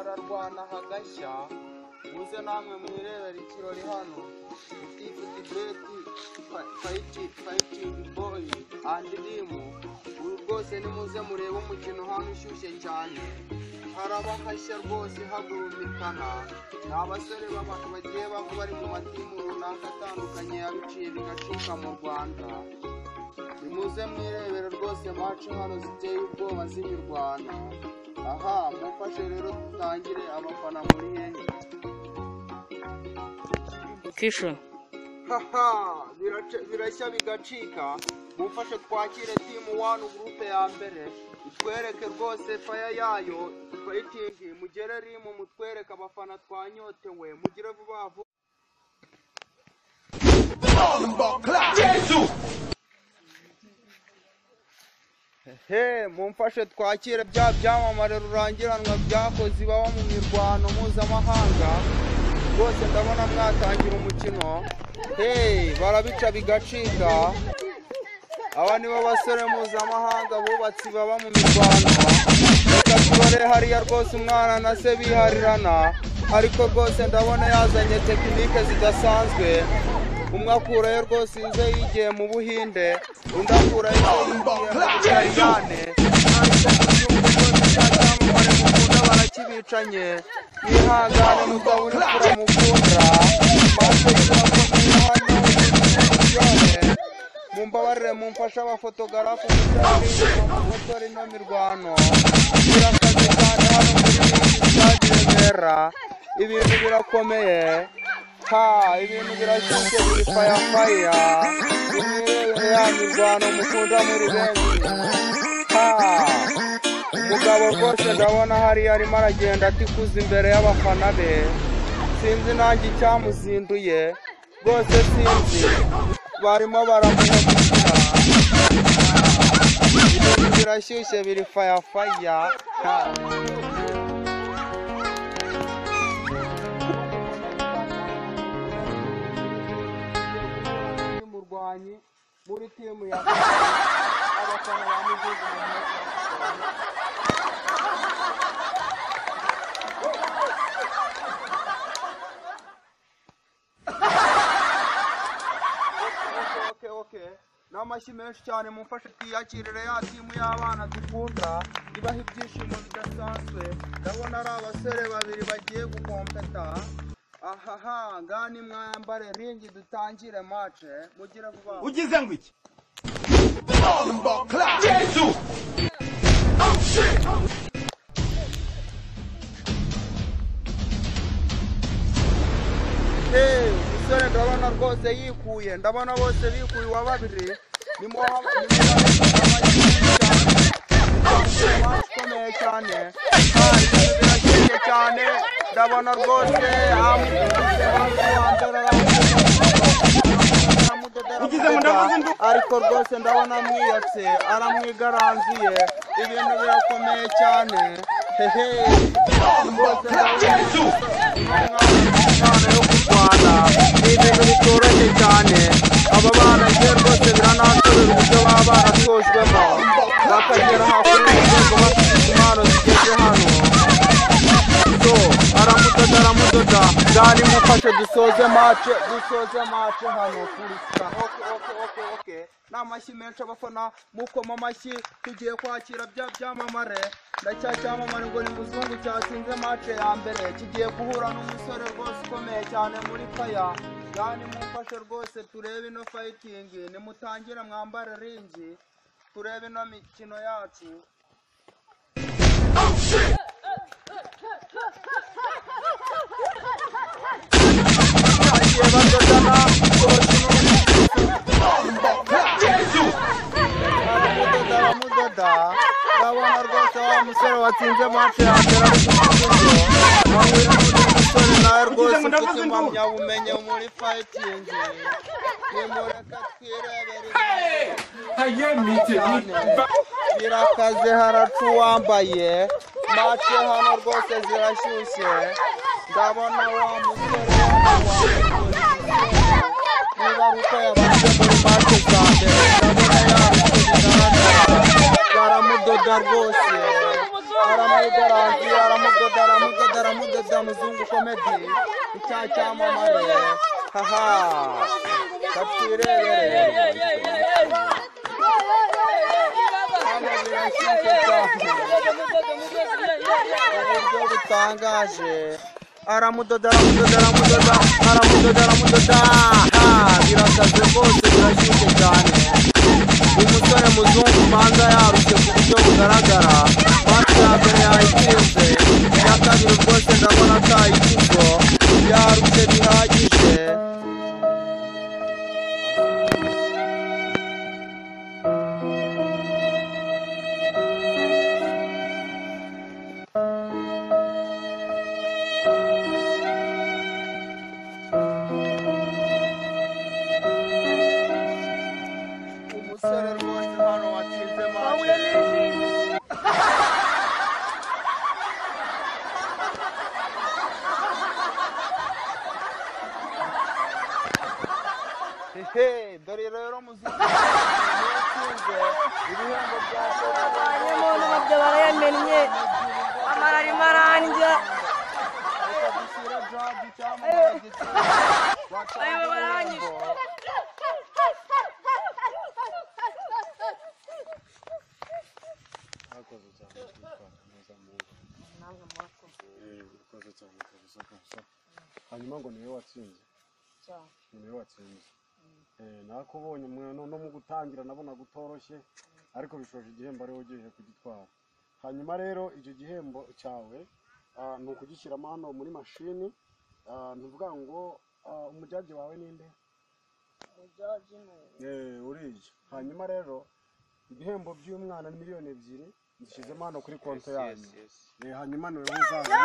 Bararwana hagashya. Muze namwe mwirebera ikirori hano. Gitifu Dibeti fighting boy and team. Ubu rwose nimuze murebe umukino hano ushyushye cyane. Haraba hashya rwose hagurumikana. Ni abasore bagiye bava bari mu matimu runaka atandukanye yabiciye bigacika mu Rwanda. Nimuze mwirebere rwose match hano ziteye ubwoba z'imirwano. Aha mufashe rero dutangire, abafana muri hehe? Kisho. Haha, birashya bigacika. Mufashe twakire team 1, group ya mbere, itwereke rwose fire yayo fighting. Mugere rimu mutwereke abafana twanyotewe, mugire vuba vuba. He, mumfashe twakire bya byamamare rurangiranwa byakoze ibaba mu mirwano mpuzamahanga. Rwose ndabona mwatangira umukino. Hey, barabica bigacika. Aba nibo basore mpuzamahanga bubatsi baba mu mirwano. Reka tubare hariya rwose umwana na se biharirana, ariko rwose ndabona yazanye tekinike zidasanzwe. Umwe akurayo rwose izo yigiye mu Buhinde, undi akurayo izo yigiye mu Butaliyane. Ariko mu gihugu rwose cya cyamamare mukunda barakibicanye. Mwihangane mutabura imfura mukunda. Maze zirakomeye hano muryohe. Mumbabarire mumfashe abafotogarafu mufotora ino mirwano. Birakaze cyane hano muri stade Remera. Ibintu birakomeye. Ha, ibintu birashyushye biri faya faya. Nimwirebere ya mirwano mukunda muri benshi. Ha, umugabo rwose ndabona hariya arimo aragenda atikuza imbere y'abafana be. Sinzi nanjye icyamuzinduye rwose, sinzi. Barimo baramuhemukira. Ibintu birashyushye biri faya faya. Ha. Murwanyi muri timu ya abafana ba Muzuzu. Okay, okay. N'amashyi menshi cyane mumfashe twiyakirire ya timu y'abana dukunda, ibaha ibyishimo bidasanzwe. Ndabona ari abasore babiri bagiye gukompeta. Ahaha, ngani mwambare ringi dutangire match. Mugire vuba. Ugize ngo iki? Yesu! Oh shit! Hey, umusore ndabona rwose yikuye, ndabona bose bikuye wa babiri. Nimuha cyane birashyushye cyane. Ndabona rwose ariko rwose ndabona mwiyatse, aramwigaranzuye. Ibintu birakomeye cyane. Hehe, rwose ndabona impano yo kurwana ni ibintu bitoroshye cyane. Aba bana ngiye rwose biranansobera uburyo baba baratojwemo bakagera hakurya y'urwego bafite impano zigeze hano. So aramudoda aramudoda. Ngani mufashe dusoze match, dusoze match hano kuri star. Okay, okay, okay, okay. N'amashyi menshi abafana mukoma amashyi, tugiye kwakira bya byamamare. Ndacya cyamamare ngo ni muzungu cyatsinze match ya mbere, kigiye guhura n'umusore rwose ukomeye cyane muri faya. Ngani mufashe rwose turebe ino fighting. Nimutangire mwambare ringi turebe ino mikino yacu. Oh shit! Bagiye badodana baramudoda aramudoda. Ndabona rwose wa musore watsinze match ya mbere ari kumudodo. Ahuye n'undi musore nawe rwose ufite impamyabumenyi muri fighting. Nimureka twirebere cyane. Birakaze haracu wambaye. Match hano rwose zirashyushye. Ndabona wa musore niba ari uko yabanje muri match za mbere, ndabona yarutse bigaragara. Baramudoda rwose, aramwigaranzuye, aramudoda aramudoda. bya Muzungu Comedy, icya cyamamare. Haha, katwirebere hano, birashyushye cyane mu buryo butangaje. Aramudoda, aramudoda, aramudoda, aramudoda, aramudoda. Ha, birakaze rwose, birashyushye cyane. Umusore Muzungu manza yarushye ku buryo bugaragara. Match ya mbere yayitsinze, iya kabiri rwose ndabona atayikizo, yarushye bihagije. Umusore rwose hano watsinze match. Hehe, dore rero Muzungu yatsinze ibihembo bya Bavanyemo n'amabya barayamennye, amara arimo arandya. Reka dushyire Jade icyamamare gitsinze. Ayo, baranyishe. Murakoze cyane kwitwara neza mu urakoze cyane kabisa kabisa. Hanyuma ngo niwe watsinze, niwe watsinze. Nakubonye no mu gutangira nabonaga utoroshye, ariko bishoje igihembo ariwe ugiye kugitwara. Hanyuma rero icyo gihembo cyawe ni ukugishyiramo hano muri mashini. Ntuvuga ngo umujyaji wawe ninde? Uriya. Hanyuma rero ibihembo by'umwana ni 2 miliyoni nzishyizemo hano kuri konti yanyu. Hanyuma niwe uzaza.